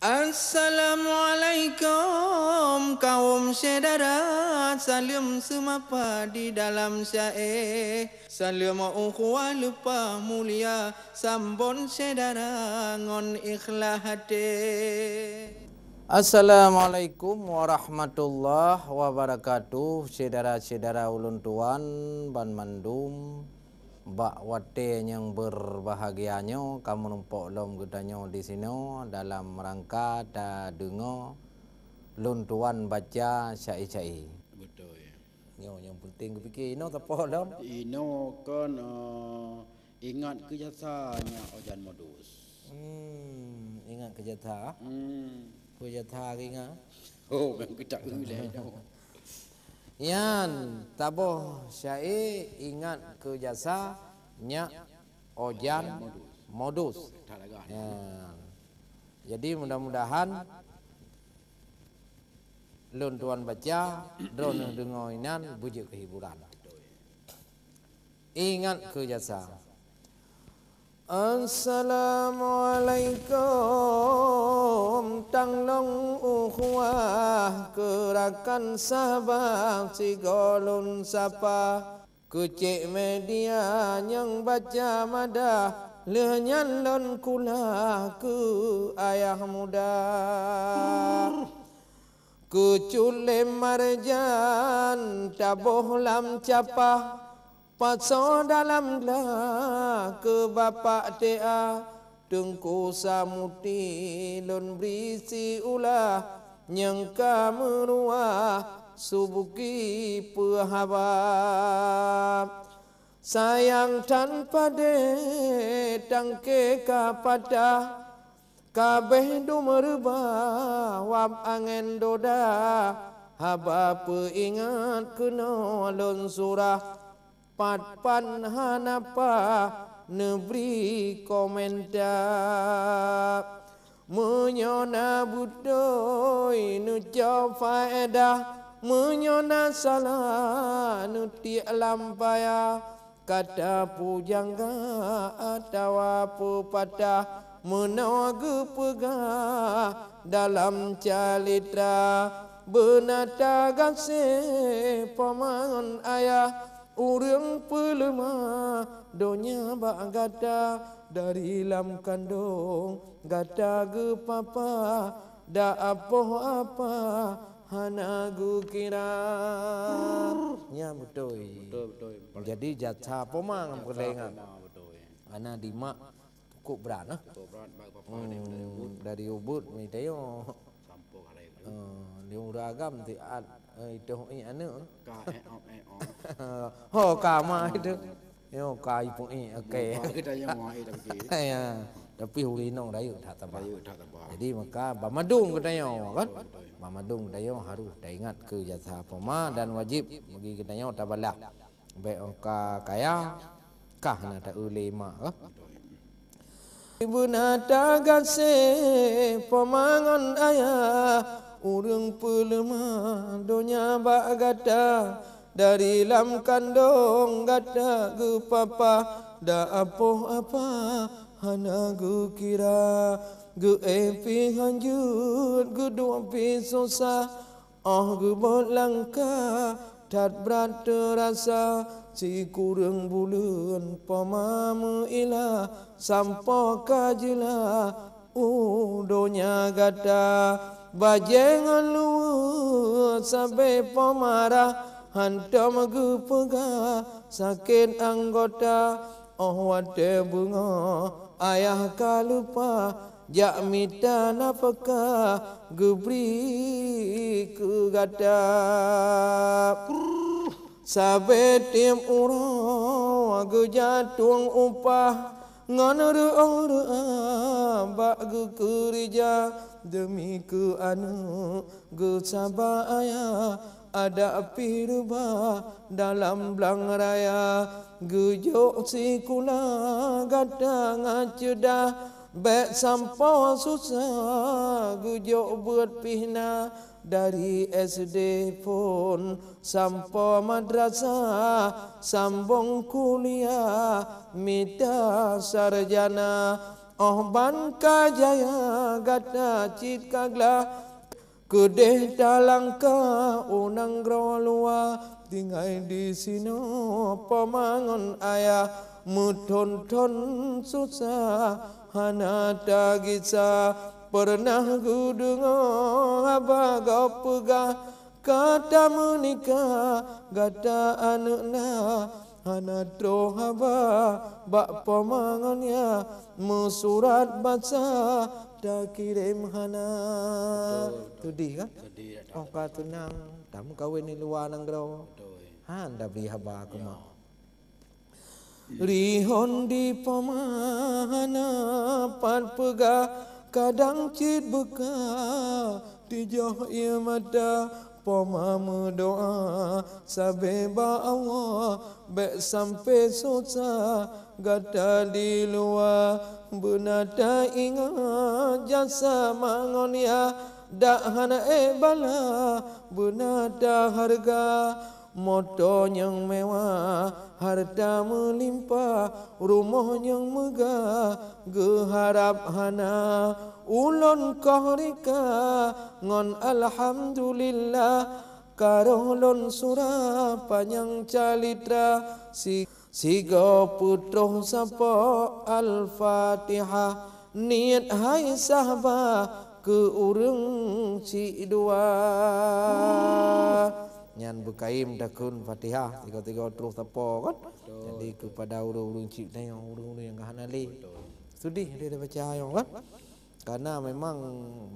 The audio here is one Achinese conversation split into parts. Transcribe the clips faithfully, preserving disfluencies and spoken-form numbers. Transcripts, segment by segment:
Assalamualaikum kaum syedara, saleuem seumapa di dalam syae. Saleuem ukhuwah leupah mulia, sambon syedara ngon ikhlas até. Assalamualaikum warahmatullahi wabarakatuh. Syedara-syedara ulôn tuan banmandum, bak watée nyang beurbahagia nyoe ka meurumpok lom geutanyoe disinoe dalam rangka tadeungoe lôn tuan baca syae-syae. Beutôi. Nyoe nyang peunteng geupike inoe sapoh lom. Inoe kon, eh, ingat keu jasa nyak Ojan Modus. Hmm, ingat keu jasa. Hmm. Keu jasa ringa. Oh, memang kita uleh tu. Nyan saboh syae ingat keu jasa nyak Ojan Modus. Modus. Tak lagak. Ya. Jadi mudah-mudahan lôn tuan baca, droeneuh deungoe inan beujeuet keuhiburan. Ingat keu jasa. Assalamualaikum, tanglong ukhuwah keu rakan sahabat sigoe lôn sapa. Keu cék media nyang baca madah, lheueh nyan lôn kulah keu ayah muda. Keu cut lé marjan taboh lam capah, pasoe dalam glah keu Bapak T A. Teungku Samuti lôn bri siulah nyang ka meuruah subuki peuhaba. Sayang tan padé tangke ka patah, kabéh dum reubah wab angén doda. Haba peuingat keunoe lôn surah, pat-pat hana pah neubri komenta. Meunyoe na beutôi neucok faedah, meunyoe na salah neutiek lam paya. Kata peujangga atawa peupatah meunoe geupeugah dalam calitra, beunata gaséh paman ayah. Ureuëng peuleumah donya bak gata, dari lam kandong gata geupapa, dak apoh apa hana geukira. Nyan beutôi. Beutôi, beutôi. Jadi jasa poma ngon peureulée ingat. Jasa poma, beutôi. Karena dimak cukup berat nah. Cukup berat bak papa. Hmm, dari ubit. Dari ubit ni tayo. Sampoe ka laén. Eh, di ureuëng agam ti at, eh, itu eh aneuk. Ka eh oh eh oh. Ho ka ma itu. Yo ka ipo eh, oke. Ka kita yang wahai tapi. Ya, tapi ureuëng inong rayeuk that sabar. Rayeuk that sabar. Jadi maka bamadung geutanyoe kan? Betul, betul. Bamadung geutanyoe harus taingat keu jasa poma dan wajib bagi geutanyoe tabalah. Bék ka kaya, kah na ta-eu lé mak, kah? Beunata gaséh poma ngon ayah, ureuëng peuleumah donya bak gata, dari lam kandong gata geupapa, dak apoh apa hana geukira, geuéh pih hanjeuet, geuduek pih susah, 'oh geubot langkah that brat teurasa, sikureueng buleuen poma meuilah sampoe ka jeulaih u donya gata. Bajée ngon luweue sabe poma rhah hantom geupeugah sakét anggota, 'oh watée beungoh ayah ka leupah, jak mita nafeukah geubri keu gata. Sabe tieb uroe geujatueng upah ngon reuôh-reuôh bak geukeurija deumi keu aneuk. Geusaba ayah adak pih reubah dalam blang raya, geujok sikula gata ngon ceudah, bék sampoe susah geujok beuet pih na, dari S D phon sampoe madrasah, sambong kuliah mita sarjana. Óh ban ka jaya gata cit ka glah, keudeh talangkah u nanggroe luwa, tinggai disinoe poma ngon ayah, meuthon-thon susah hana tagisa. Peureunah geudeungoe haba gob peugah, ka tameunikah gata aneuk na, hana troh haba bak poma ngon yah, meusurat basa takirém hana. Betul, betul. Sedih kan? Sedih, ya, tak. Oh, ka tunang, tameukawen di luwa nanggroe. Betul. Han tabri haba keu mak. Rihon di poma hana pat peugah, kadang cit beuka tijoh ie mata. Poma meudoa sabe bak Allah, bék sampe susah gata di luwa. Beuna taingat jasa mak ngon yah, dak hana ék bala beuna tahareuga. Moto nyang mewah, harta meulimpah, rumoh nyang meugah, geuharab hana ulôn koh rika. Ngon alhamdulillah, karoh lôn sura panyang calitra, si-, sigoe peutroh sapo Al-Fatihah. Niet hai sahbah keu ureuëng sidua. Nyan beukayém takheun Fatihah, tiga-tiga troh sapo kan. Betul. Jadi kepada ureuëng-ureuëng cit tanyoe, ureuëng-ureuëng nyang ka hana lé. Betul. Sedih dia baca ayat kan. Karena memang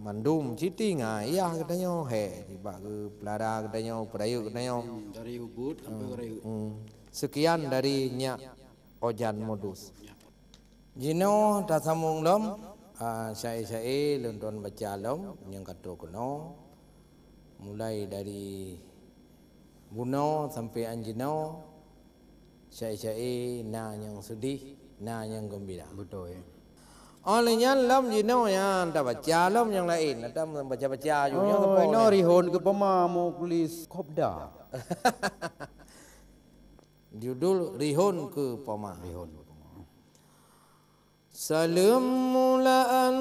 mandum cit ngon ayah geutanyoe, he, sibak geupeulara geutanyoe, peurayeuk geutanyoe. Hmm, dari ubit sampai ke rayeuk. Hmm. Sekian dari nyak Ojan Modus. Jinoe tasambong lom, a, syaé-syaé lôn tuan baca lom nyang ka trok keunoe. Mulai dari bunoe sampai anjinoe, syaé-syaé na nyang seudeh, na nyang geumbira. Beutôi. Óh lheueh nyan lom jinoe nyan tabaca lom nyang laén, ata baca-baca aju nyoe. Oh, sapo inoe nyan? Rihon keu poma Mukhlis Kopda. Judul Rihon keu Poma. Rihon keu Poma. Saleuem mulaan,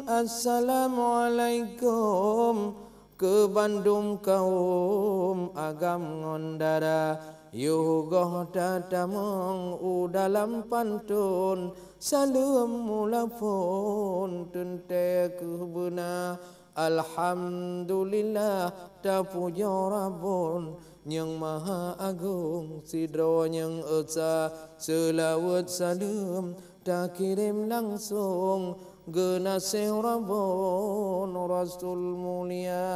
assalamualaikum keu bandum kawöm agam ngon dara. Yoh goh tatamong u dalam pantôn, saleuem mula phon teuntée keuh beuna. Alhamdulillah, tapujoe Rabbon nyang maha agong, sidroe nyang esa seulaweuet saleuem takirém langsong geunaséh Rabbon Rasul mulia.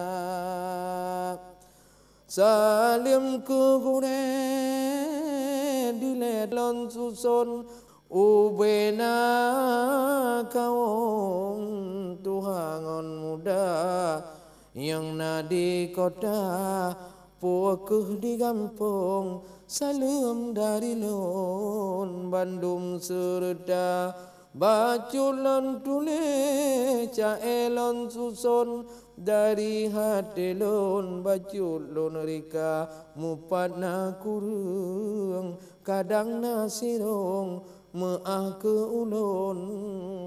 Saleuem keu gurée dilée lôn suson, ubena kawöm tuha ngon muda nyang na di kota, peu kheueh di gampông. Saleuem dari lôn bandum seureuta, bacut lôn tuléh, ca-e lôn suson, dari haté lôn bacut lôn rika, mupat na kureueng, kadang na sirong, meuáh keu ulôn,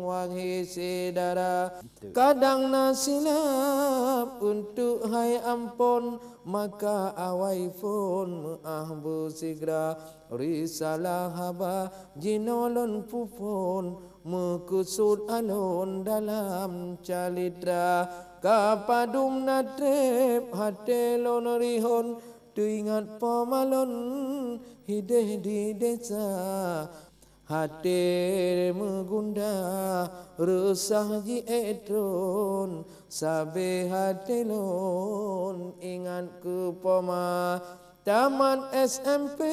wahé syedara. Kadang na silap, eunteuk hai amphon, maka awai phon meuáh beusigra. Risalah haba jinoe lôn peuphon, meukeusut alon dalam calitra. Ka padum na treb haté lôn rihon, teuingat poma lôn hideh di desa. Haté meugundah, reusah jiék tron, sabe haté lôn ingat keu poma. Tamat S M P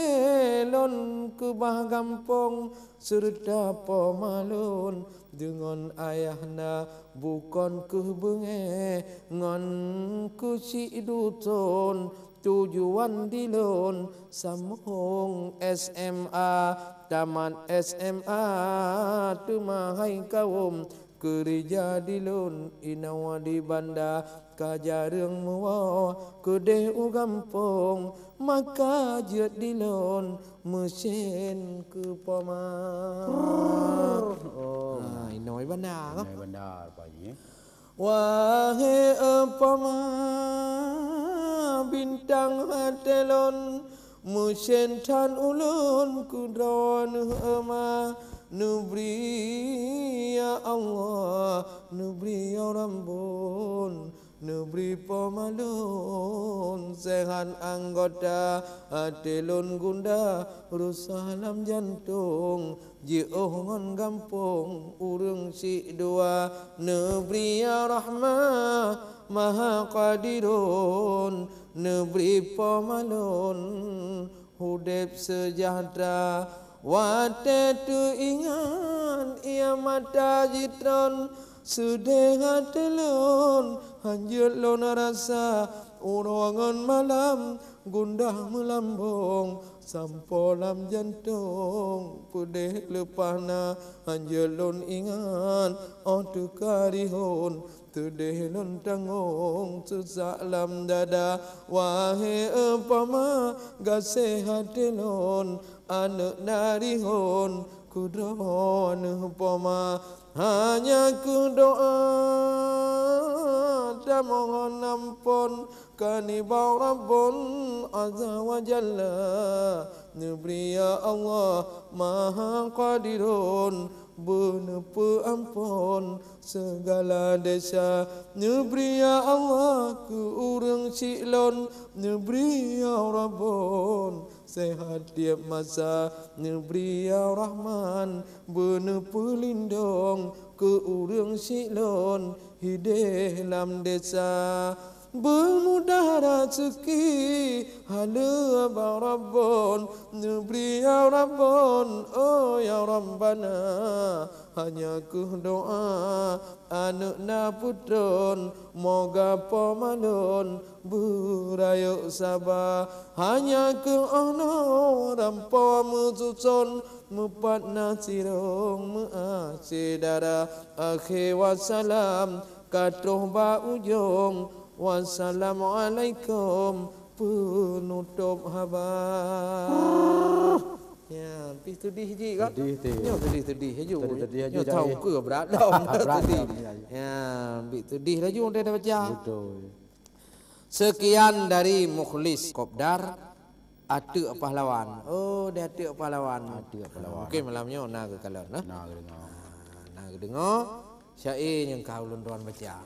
lôn keubah gampông, seureuta poma lôn deungon ayah na, bukon keuh beungéh ngon keuchik duson. Tujuan dilôn sambông S M A, tamat S M A teuma hai kawöm, Keurija dilôn inoe di banda, ka jareueng meuwoe keudeh u gampông, maka jeuet dilôn meusen keu poma. Oh. Ha, inoe banda, kan? Inoe banda, Pak Haji. Wahé poma, bintang até lôn, meusen that ulôn keu droeneuh ma. Neubri, ya Allah, neubri, ya Rabbon, neubri poma lôn seuhat anggota. Até lôn gundah, rusah lam jantông, jiôh ngon gampông ureueng syiek dua. Neubri, ya Rahman, Maha Qadirun, neubri poma lôn udeb seujahteura. Watée teuingat ia mata jitron, seudeh até lôn, hanjeuet lôn rasa. Uroe ngon malam gundah meulambong, sampoe lam jantông peudeh leupah na. Hanjeuet lôn ingat 'oh teuka rihon, teudeh lôn tanggong susah lam dada. Wahé poma, gaséh até lôn, aneuëk na rihon keu droeneuh poma. Hanya keu doa tamohon ampon ka nibak Rabbon Azza wa Jalla. Neubri, ya Allah, Maha Qadirun, beuneupeuampon seugala desya. Neubri, ya Allah, keu ureueng syiek lôn. Neubri, ya Rabbon, seuhat tieb masa. Neubri, ya Rahman, beuneupeulideung keu ureueng syiek lôn hideh lam desya. Beumudah raseuki haleue bak Rabbon. Neubri, ya Rabbon, oh ya Rabbana, hanya keuh doa aneuëk na peutron, moga poma lôn beurayeuk saba. Hanya keuh 'oh noe rampoe meususon, meupat na sirong meuaséh dara. Akhé wassalam ka troh bak ujong, wassalamualaikum peunutôb haba. Ya, pih seudeh jih kan? Seudeh, seudeh. Nyoe seudeh-seudeh laju. Seudeh-seudeh laju. Nyoe tahu ke brat dong. Brat dong, ya, ya. Ya, ambil seudeh laju udah dah baca. Betul. Sekian dari Mukhlis Kopdar, Ateuk Pahlawan. Oh, di Ateuk Pahlawan. Ateuk Pahlawan. Mungkin malam nyoe na geukalon, nah. Na geudeungoe. Ah, na geudeungoe. Syair nyang ka ulôn tuan baca.